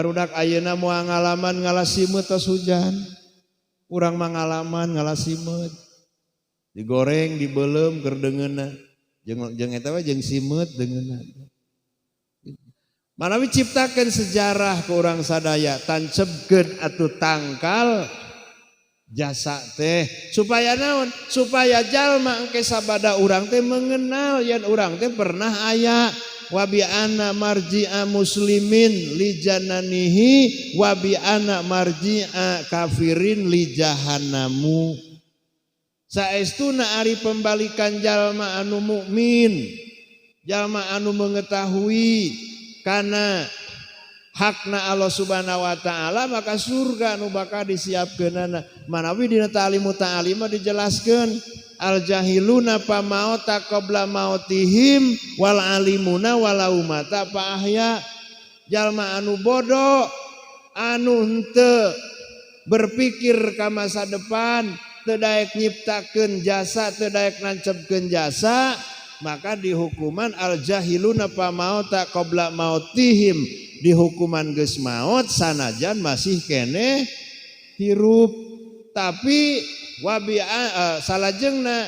Barudak ayeuna moal ngalaman ngala simeut tos hujan. Urang mah ngalaman ngala simeut. Digoreng, dibeuleum keur deungeunna. Jeung jeung eta we jeung simeut deungeunna. Manawi ciptakeun sejarah ke urang sadaya, tancebkeun atuh tangkal jasa teh supaya naon? Supaya jalma engke sabada urang teh mengenal yen urang teh pernah aya. Wabi anna marji'a muslimin li jananihi wabi anna marji'a kafirin li jahannamu. Saestuna ari pembalikan jalma anu mukmin, jalma anu mengetahui karena hakna Allah Subhanahu wa taala, maka surga anu bakal disiapkeunana. Manawi dina ta'limu ta'lim dijelaskeun al jahiluna pamaota qabla mautihim wal alimuna walau mata fa ahya. Jalma anu bodoh, anu henteu berpikir ka masa depan, teu daek nyiptakeun jasa, teu daek nancebkeun jasa, maka dihukuman al jahiluna pamaota qabla mautihim, dihukuman geus maot sanajan masih keneh hirup. Tapi wabi salajengna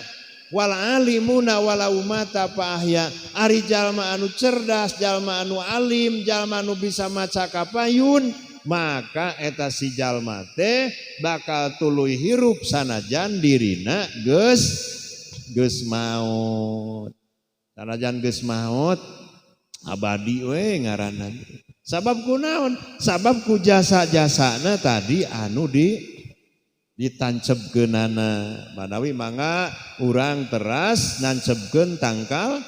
wal alimuna walau mata fa ahya, ari jalma anu cerdas, jalma anu alim, jalma anu bisa maca kapayun, maka eta si jalma teh bakal tuluy hirup sanajan dirina geus geus maut. Sanajan geus maut abadi we ngaranna. Sabab kunaon? Sabab ku jasa-jasana tadi anu di ditancebkeunana. Manawi mangga urang teras nancebkeun tangkal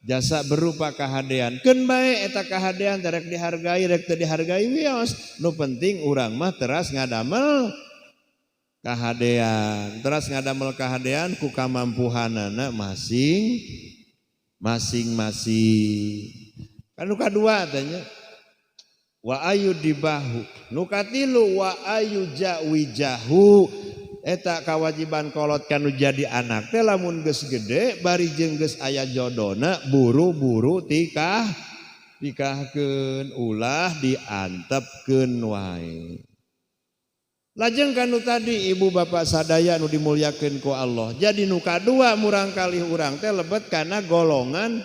jasa berupa kahadean. Keun bae eta kahadean, rek dihargai rek teu dihargai wios. Nu penting urang mah teras ngadamel kahadean, teras ngadamel kahadean ku kamampuhanana masing masing-masing. Kan nu kadua tanya wa ayu dibahu, nu katilu wa ayu jawijahu. Eta kawajiban kolot kanu jadi anak teh lamun geus gede bari jeung geus aya jodona, buru-buru tikah tikahkeun, ulah diantepkeun wae. Lajeng kanu tadi, ibu bapak sadaya nu dimuliakeun ku Allah, jadi nu kadua murangkalih urang teh lebet kana golongan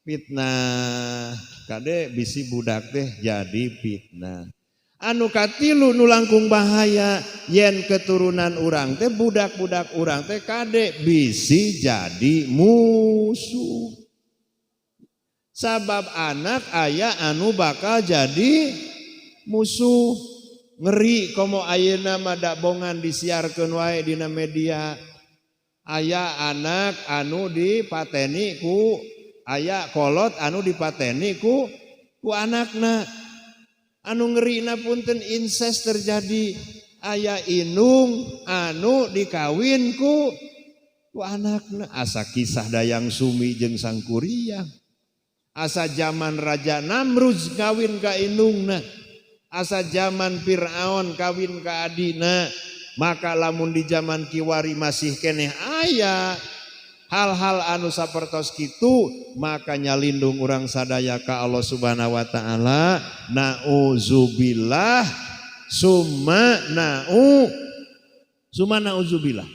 fitnah. Kade bisi budak teh jadi fitnah. Anu katilu nu langkung bahaya, yen keturunan urang teh, budak-budak urang teh kade bisi jadi musuh. Sabab anak aya anu bakal jadi musuh. Ngeri komo ayeuna mah bongan disiarkeun wae dina media. Aya anak anu dipateni ku, aya kolot anu dipateni ku anakna. Anu ngerina punten, incest terjadi, aya inung anu dikawin ku anakna. Asa kisah Dayang Sumi jeung Sangkuriang, asa zaman Raja Namruz kawin ka indungna, asa zaman Fir'aun kawin ka adina. Maka lamun di zaman kiwari masih keneh aya hal-hal anu sapertos kitu, maka nyalindung urang sadaya ka Allah Subhanahu wa taala. Nauzubillah summa na'u summa nauzubillah,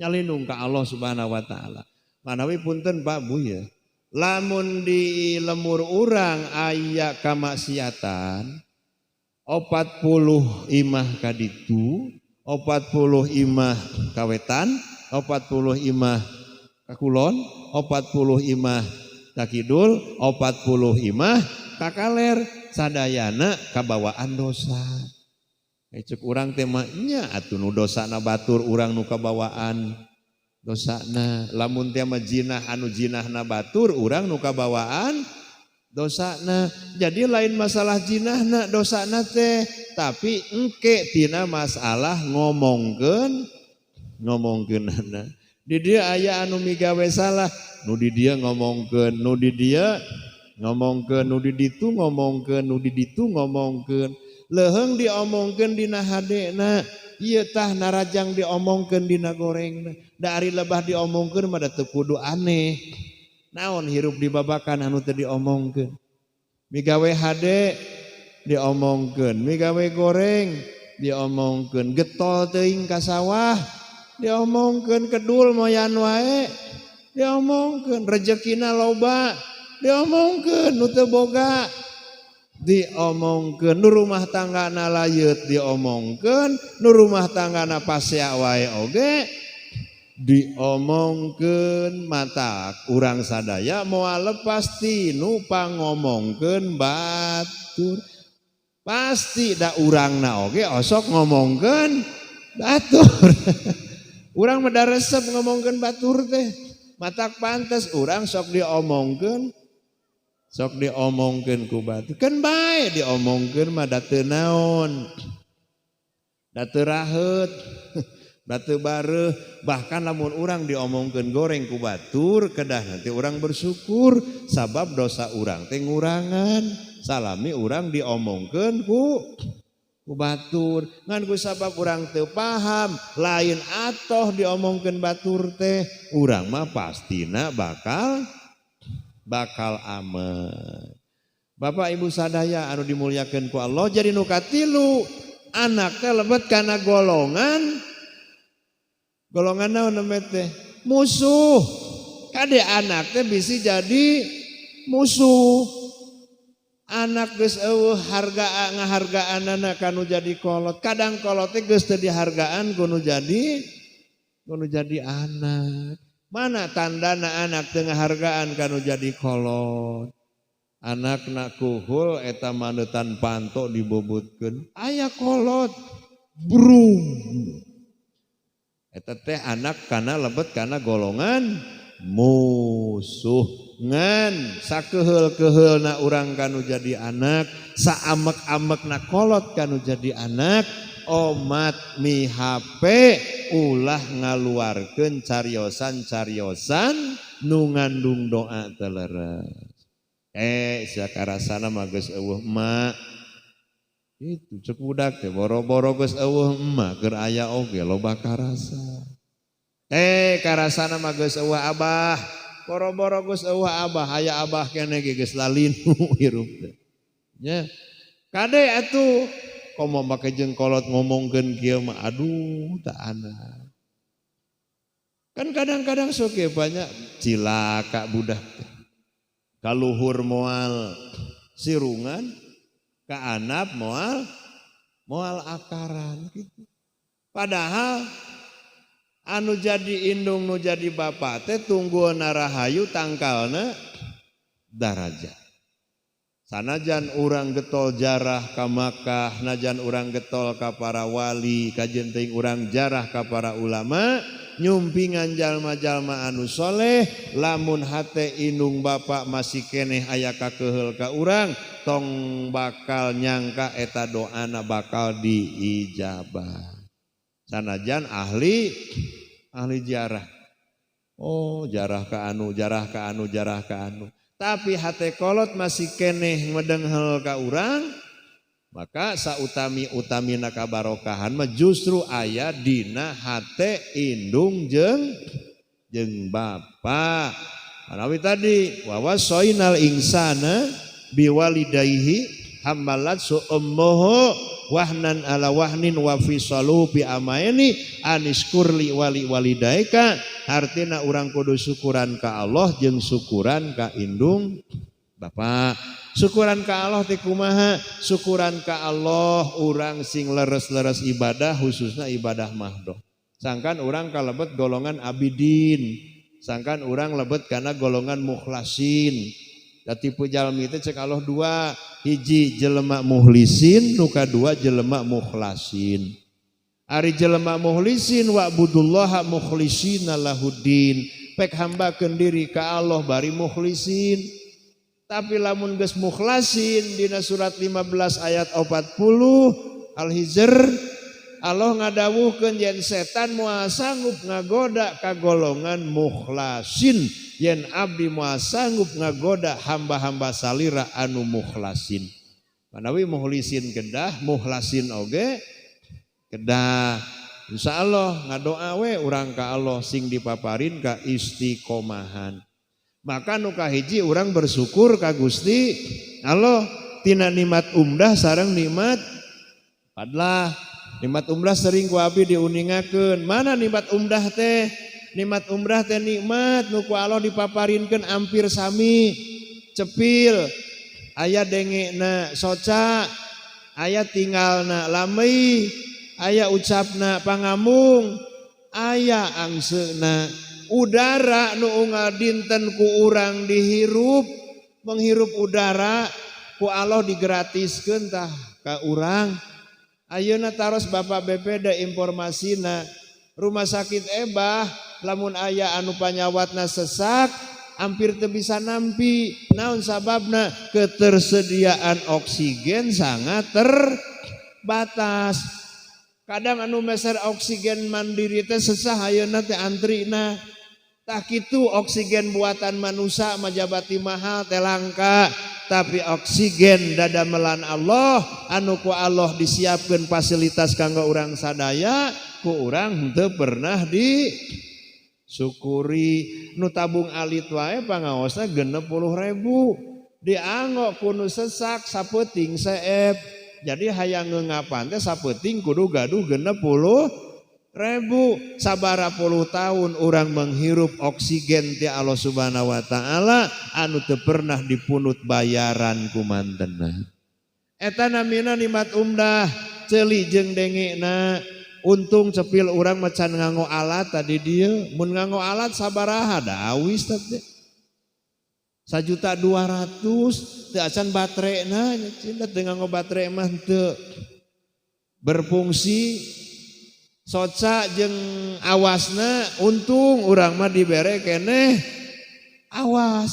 nyalindung ka Allah Subhanahu wa taala. Manawi punten, Pak, Bu, ya, lamun di lemur urang aya kamaksiatan, 40 imah kaditu, 40 imah kawetan, 40 imah kakulon, 40 imah kakidul, 40 imah kakaler, sadayana kabawaan dosa. Cek urang teh mah nya atuh nu dosana batur, urang nu kabawaan dosana. Lamun teh mah jinah, anu jinahna batur, urang nu kabawaan dosana. Jadi lain masalah jinahna dosana teh, tapi engke tina masalah ngomongkeun ngomongkeunana. Di dia aya anu migawe salah, nu di dia ngomongkeun, nu di dia ngomongkeun, nu di ditu ngomongkeun, nu di ditu ngomongkeun. Leuheung diomongkeun dina hadena, ieu tah narajang diomongkeun dina gorengna. Da ari lebah diomongkeun mah da teu kudu aneh. Naon hirup di babakan anu teu diomongkeun? Migawe hade diomongkeun, migawe goreng diomongkeun, getol teuing ka sawah diomongkeun, kedul moyan wae diomongkeun, rezekina loba diomongkeun, nu teu boga diomongkeun, nu rumah tanggana layeut diomongkeun, nu rumah tanggana pasea wae oge diomongkeun. Matak urang sadaya moal lepas tinu pangomongkeun batur. Pasti da urangna oge osok ngomongkeun batur. Urang mah da resep ngomongkeun batur teh. Matak pantes urang sok diomongkeun ku batur. Keun bae diomongkeun mah, da teu naon, da teu raheut, da teu bareuh. Bahkan lamun urang diomongkeun goreng ku batur, kedah nanti urang bersyukur, sabab dosa urang teh ngurangan salami urang diomongkeun ku batur. Ngan ku sabab urang teu paham lain atoh diomongkeun batur teh, urang mah pastina bakal bakal aman. Bapak Ibu sadaya anu dimuliakeun ku Allah, jadi nu katilu, anak teh lebet kana golongan golongan naon namanya teh? Musuh. Kade, anak teh bisa jadi musuh. Anak geus euweuh harga ngahargaanana kanu jadi kolot. Kadang kolot teh geus teu dihargaan kunu jadi anak. Mana tandana anak teu ngahargaan kanu jadi kolot? Anakna kuhul eta maneutan panto dibobotkeun. Aya kolot brung. Eta teh anak kana lebet kana golongan musuh. Ngan sakeheul-keheulna urang kanu jadi anak, saamek-amekna kolot kanu jadi anak, omat mihape ulah ngaluarkeun cariosan-cariosan nu ngandung doa teu leres. Eh, sia karasana mah geus euweuh emak. Itu cek budak teh, boro-boro geus euweuh emak, keur aya oge loba karasa. Eh, karasana mah geus euweuh abah. Boro-boro geus euweuh abah, aya abah keneh ge geus lalinu hirup teh. Nya. Kade atuh komo make jeung kolot ngomongkeun kieu mah, aduh, tak anak. Kan kadang-kadang sok banyak cilaka budak teh. Kaluhur moal sirungan, ka andap moal moal akaran gitu. Padahal anu jadi indung, nu jadi bapak teh tunggueuna rahayu, tangkalna darajat. Sanajan urang getol jarah ka Makkah, najan urang getol ka para wali, kajen teuing urang jarah ka para ulama, nyumpingan jalma-jalma anu soleh, lamun hate indung bapak masih keneh aya kakeheul ka urang, tong bakal nyangka eta doana bakal diijabah. Sanajan ahli ahli jarah. Oh, jarah ka anu, jarah ka anu, jarah ka anu. Tapi hate kolot masih keneh medenghel ka urang, maka sautami-utamina kabarokahan mah justru aya dina hate indung jeung jeung bapa. Manawi tadi wa washoinal insana biwalidayhi hamalathu ummuhu wahnan ala wahnin wa fisaluhu fi amaini anisykurli wali walidaika, artina urang kudu syukuran ka Allah jeung syukuran ka indung bapak. Syukuran ka Allah teh kumaha? Syukuran ka Allah, urang sing leres-leres ibadah, khususnya ibadah mahdoh. Sangkan urang kalebet golongan abidin, sangkan urang lebet karena golongan mukhlasin. Da tipe jalmi teh cek Allah dua, hiji jelema muhlisin, nu kadua jelema mukhlasin. Ari jelema muhlisin, wa'budullaha mukhlisina lahuddin, pek hambakeun diri ka Allah bari mukhlisin. Tapi lamun geus mukhlasin, dina surat 15 ayat 40 Al-Hijr, Allah ngadawuhkeun yen setan moal sanggup ngagoda ka golongan mukhlasin, yen abdi moal sanggup ngagoda hamba-hamba salira anu mukhlasin. Manawi muhlisin kedah, mukhlasin oge kedah. Insyaallah ngadoa we urang ka Allah sing dipaparin ka istiqomahan. Maka nu kahiji, urang bersyukur ka Gusti Allah. tina nikmat umdah sareng nikmat fadlah. Nikmat umdah sering ku abdi diuningakeun. Mana nikmat umdah teh? Nikmat umdah teh nikmat nu ku Allah dipaparinkeun ampir sami. Cepil aya dengekna, soca aya tinggalna, lamei aya ucapna, pangamung aya angseuna. Udara nu unggal dinten ku urang dihirup, menghirup udara ku Allah digratiskeun tah ka urang. Ayeuna taros Bapak BPD informasina, rumah sakit Ebah lamun aya anu panyawatna sesak hampir teu bisa nampi. Naon sababna? Ketersediaan oksigen sangat terbatas. Kadang anu meser oksigen mandiri teh sesah ayeuna teh antrina. Tah kitu oksigen buatan manusia majabati mahal teh langka, tapi oksigen dadamelan Allah anu ku Allah disiapkeun fasilitas kanggo urang sadaya, ku urang henteu pernah disyukuri. Nu tabung alit wae pangaosna 60.000, dianggo ku nu sesak sapeuting seep. Jadi hayang ngeungapan teh sapeuting kudu gaduh 60.000. Sabara puluh tahun urang menghirup oksigen ti Allah Subhanahu wa Ta'ala anu teu pernah dipunut bayaran ku mantena. Eta namina nikmat umdah. Ceuli jeung dengekna, untung cepil urang macan nganggo alat tadi dieu. Mun nganggo alat sabaraha da awis teh? 1.200.000 teu acan baterena. Cinta teu nganggo baterai mah teu berfungsi. Soca jeung awasna, untung urang mah dibere keneh awas.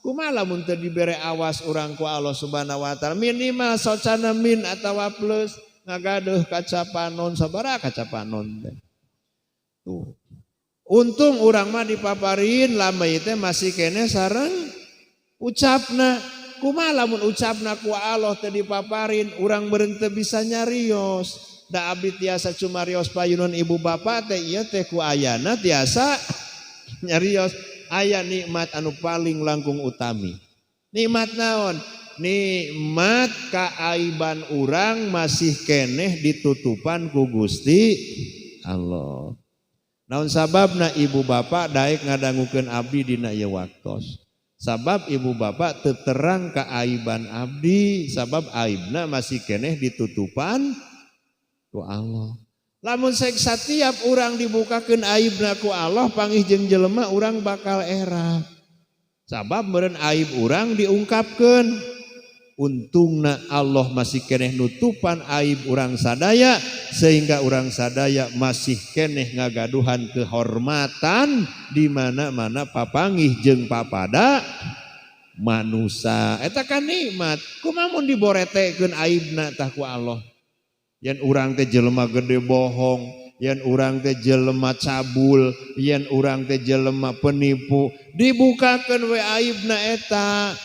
Kumaha lamun teu dibere awas urang ku Allah Subhanahu wa Ta'ala? Minimal socana min atawa plus, ngagaduh kaca panon. Sabaraha kaca panon teh tuh? Untung urang mah dipaparin lama teh masih keneh sareng ucapna. Kumaha lamun ucapna ku Allah teu dipaparin urang? Meureun teu bisa nyarios. Da abdi tiasa cumarios payunan ibu bapak teh, ieu teh ku ayana tiasa nyarios. Aya nikmat anu paling langkung utami. Nikmat naon? Nikmat kaaiban urang masih keneh ditutupan ku Gusti Allah. Naon sababna ibu bapak daek ngadangukeun abdi dina ieu waktos? Sabab ibu bapak teterang kaaiban abdi, sabab aibna masih keneh ditutupan ku Allah. Lamun sek satiap urang dibukakeun aibna ku Allah, panggih jeung jelema urang bakal era. Sabab meureun aib urang diungkapkeun. Untungna Allah masih keneh nutupan aib urang sadaya sehingga urang sadaya masih keneh ngagaduhan kehormatan di mana-mana papanggih jeung papada manusa. Eta kan nikmat. Kumaha mun diboretekeun aibna tah ku Allah? Yen urang teh jelema gede bohong, yen urang teh jelema cabul, yen urang teh jelema penipu, dibukakeun we aibna eta,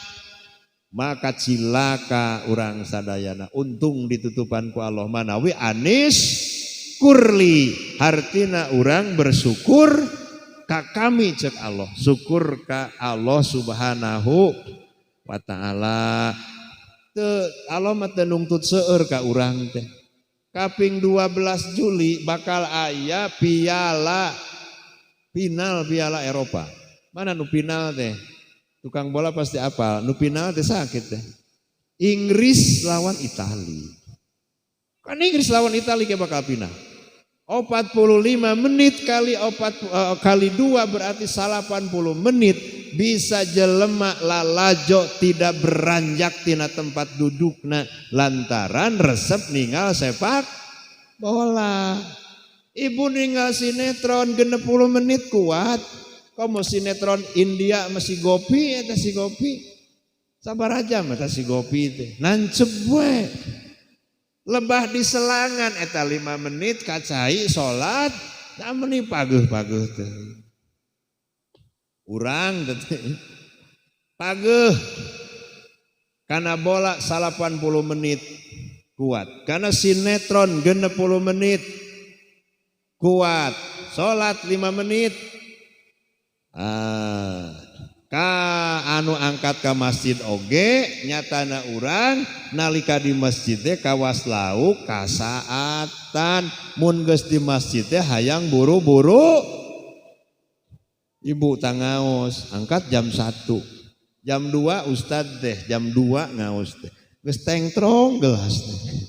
maka cilaka urang sadayana. Untung ditutupan ku Allah. Manawi anisykurli, hartina urang bersyukur ka kami, cek Allah. Syukur ka Allah Subhanahu wa Ta'ala. Teu, Allah mah teu nungtut seueur ka urang teh. Kaping 12 Juli bakal aya piala final Piala Eropa. Mana nu final teh? Tukang bola pasti apal. Nu final teh sakit teh. Inggris lawan Itali. Kan Inggris lawan Itali ke bakal final. 45 menit kali 4 kali 2 berarti 80 menit bisa jelema lalajo tidak beranjak tina tempat dudukna lantaran resep ninggal sepak bola. Ibu ninggal sinetron 60 menit kuat. Komo sinetron India masih gopi eta, si gopi. Sabar aja mata si gopi teh. Nancep we. Lebah di selangan eta 5 menit kacai salat, meni pageuh-pageuh teh. Urang teh pageuh karena bola 80 menit kuat, karena sinetron 60 menit kuat, salat 5 menit. Ah. Ka anu angkat ka masjid oge nyatana urang nalika di masjid teh kawas lauk kasaatan, mun geus di masjid teh hayang buru-buru. Ibu tangaos angkat jam 1, jam 2 ustad teh jam 2 ngaos teh geus tengtrong gelas teh.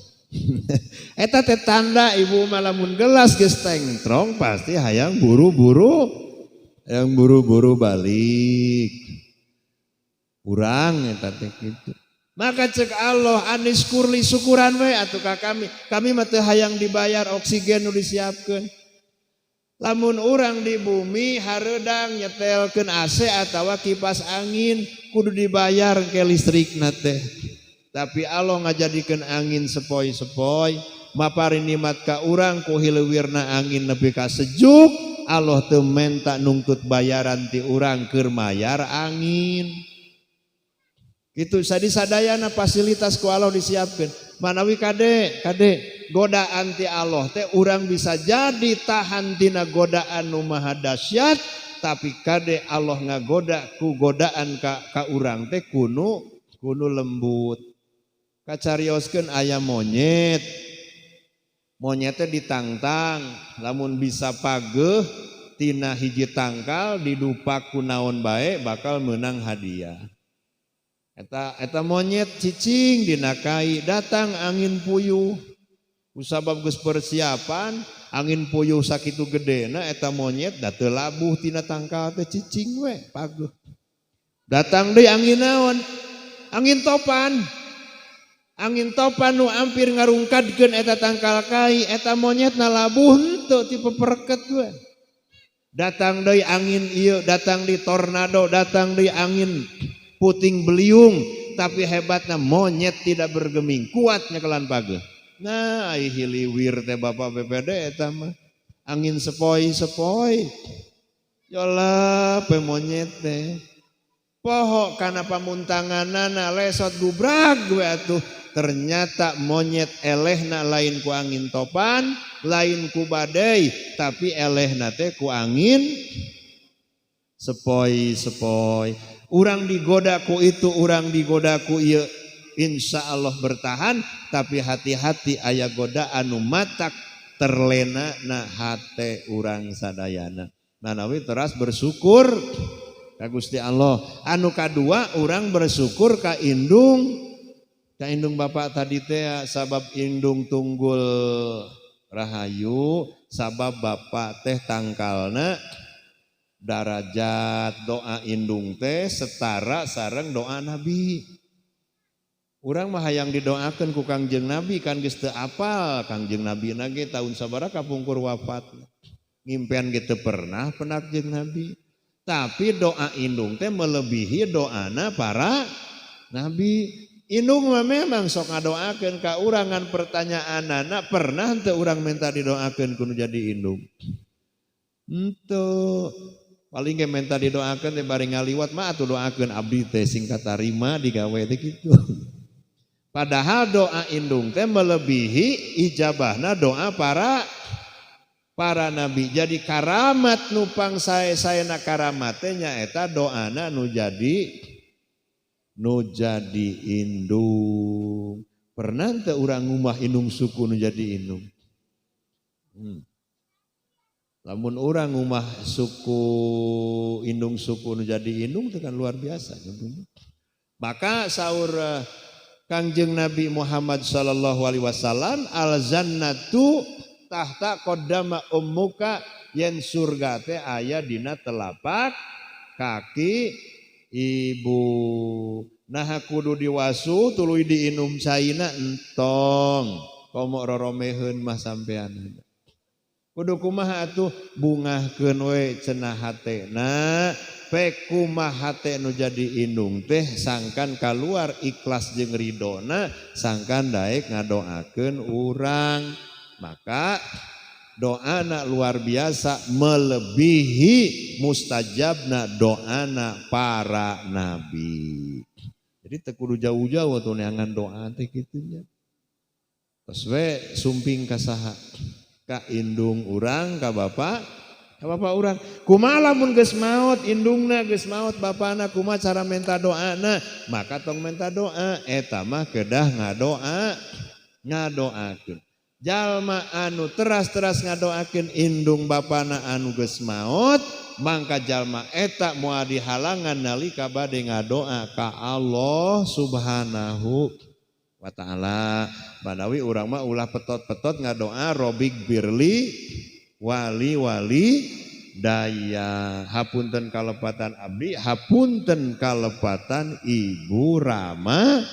Eta teh tanda ibu mah lamun gelas geus tengtrong pasti hayang buru-buru, yang buru-buru balik. Urang eta teh kitu. Maka cek Allah anisykurli, syukuran we atuh ka kami. Kami mah teu hayang dibayar, oksigen nu disiapkeun. Lamun urang di bumi hareudang nyetelkeun AC atawa kipas angin kudu dibayar ke listrikna teh. Tapi Allah ngajadikeun angin sepoi-sepoi, mapari nikmat ka urang ku hileuwirna angin nepi ka sejuk. Allah teu menta nungtut bayaran ti urang keur mayar angin. Gitu sadi sadayana fasilitas ku Allah disiapkeun. Manawi kade, kade godaan ti Allah teh urang bisa jadi tahan tina godaan nu maha dahsyat, tapi kade Allah ngagoda ku godaan ka urang teh kunu lembut. Kacarioskeun aya monyet. Monyetnya ditangtang, lamun bisa pageh tina hiji tangkal didupak ku naon bae bakal menang hadiah. Eta eta monyet cicing dina kai, datang angin puyuh. Kusabab geus persiapan, angin puyuh sakitu gedena eta monyet da teu labuh tina tangkal teh, cicing we pageh. Datang deui angin naon? Angin topan. Angin topan nu ampir ngarungkadkeun eta tangkal kai, eta monyet na labuh henteu ti peperket we. Datang deui angin ieu, datang di tornado, datang di angin puting beliung, tapi hebatnya monyet tidak bergeming, kuatnya kelan pageh. Nah, ai hiliwir teh Bapak BPD eta mah angin sepoi-sepoi. Yolah pe monyet teh. Poho kana pamuntanganana, lesot gubrag we atuh. Ternyata monyet elehna lain ku angin topan, lain ku badai, tapi elehna teh ku angin sepoi-sepoi. Urang digoda ku itu, urang digoda ku ieu, insya Allah bertahan, tapi hati-hati aya godaan nu matak terlena na hate urang sadayana. Manawi teras bersyukur ka Gusti Allah. Anu kadua urang bersyukur ka indung, ka indung bapak tadi teh, sabab indung tunggul rahayu, sabab bapak teh tangkalna darajat doa indung teh setara sareng doa Nabi. Urang mah hayang didoakeun ku Kangjeng Nabi kan geus teu apal Kangjeng Nabi ge tahun sabaraha kapungkur wafat. Ngimpian ge teu pernah penak jeung Nabi. Tapi doa indung teh melebihi doana para nabi. Indung mah memang sok ngadoakeun ka urang, ngan pertanyaanana pernah henteu urang minta didoakeun ku nu jadi indung? Henteu. Paling ge minta didoakeun teh bari ngaliwat mah atuh doakeun abdi teh sing katarima digawe teh kitu. Padahal doa indung teh melebihi ijabahna doa para para nabi. Jadi karamat nu pangsae-saena karamat teh nyaeta doana nu jadi indung. Pernah teu urang ngumah indung suku nu jadi indung? Lamun urang ngumah suku indung suku nu jadi indung itu kan luar biasa. Maka saur Kangjeng Nabi Muhammad sallallahu alaihi wasallam, al jannatu tahta qaddama ummuka, yen surga teh aya dina telapak kaki ibu. Nah, kudu diwasuh tuluy diinum caina, entong, komo roromeheun mah sampean. Kudu kumaha atuh? Bungahkeun we cenah hatena, pek kumaha hate nu jadi indung teh sangkan kaluar ikhlas jeung ridona, sangkan daek ngadoakeun urang. Maka doana luar biasa, melebihi mustajabna doana para nabi. Jadi teu kudu jauh-jauh atuh neangan doa teh kitu nya. Tos we sumping ka saha? Ka indung urang, ka Bapak Ka bapak urang. Kumaha lamun geus maot indungna, geus maot bapana, kumaha cara minta doana? Maka tong minta doa, eta mah kedah ngadoa, ngadoakeun. Jalma anu teras-teras ngadoakeun indung bapana anu geus maot, mangka jalma eta moal dihalangan nalika bade ngadoa ka Allah Subhanahu wa Ta'ala. Banawi urang mah ulah petot-petot ngadoa robbigfirli wali walidayya. Hapunten kalepatan abdi, hapunten kalepatan Ibu Rama,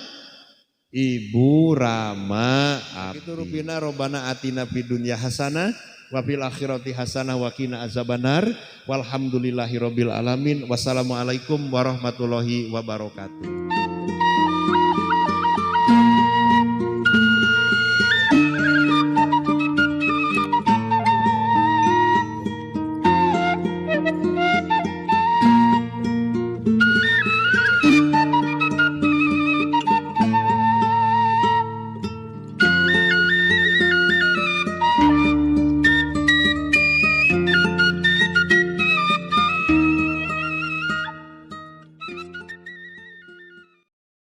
Ibu Rama. Itu rupina robbana atina fid dunya hasanah wa fil akhirati hasanah wa qina azabannar, walhamdulillahirabbil alamin. Wassalamualaikum warahmatullahi wabarakatuh.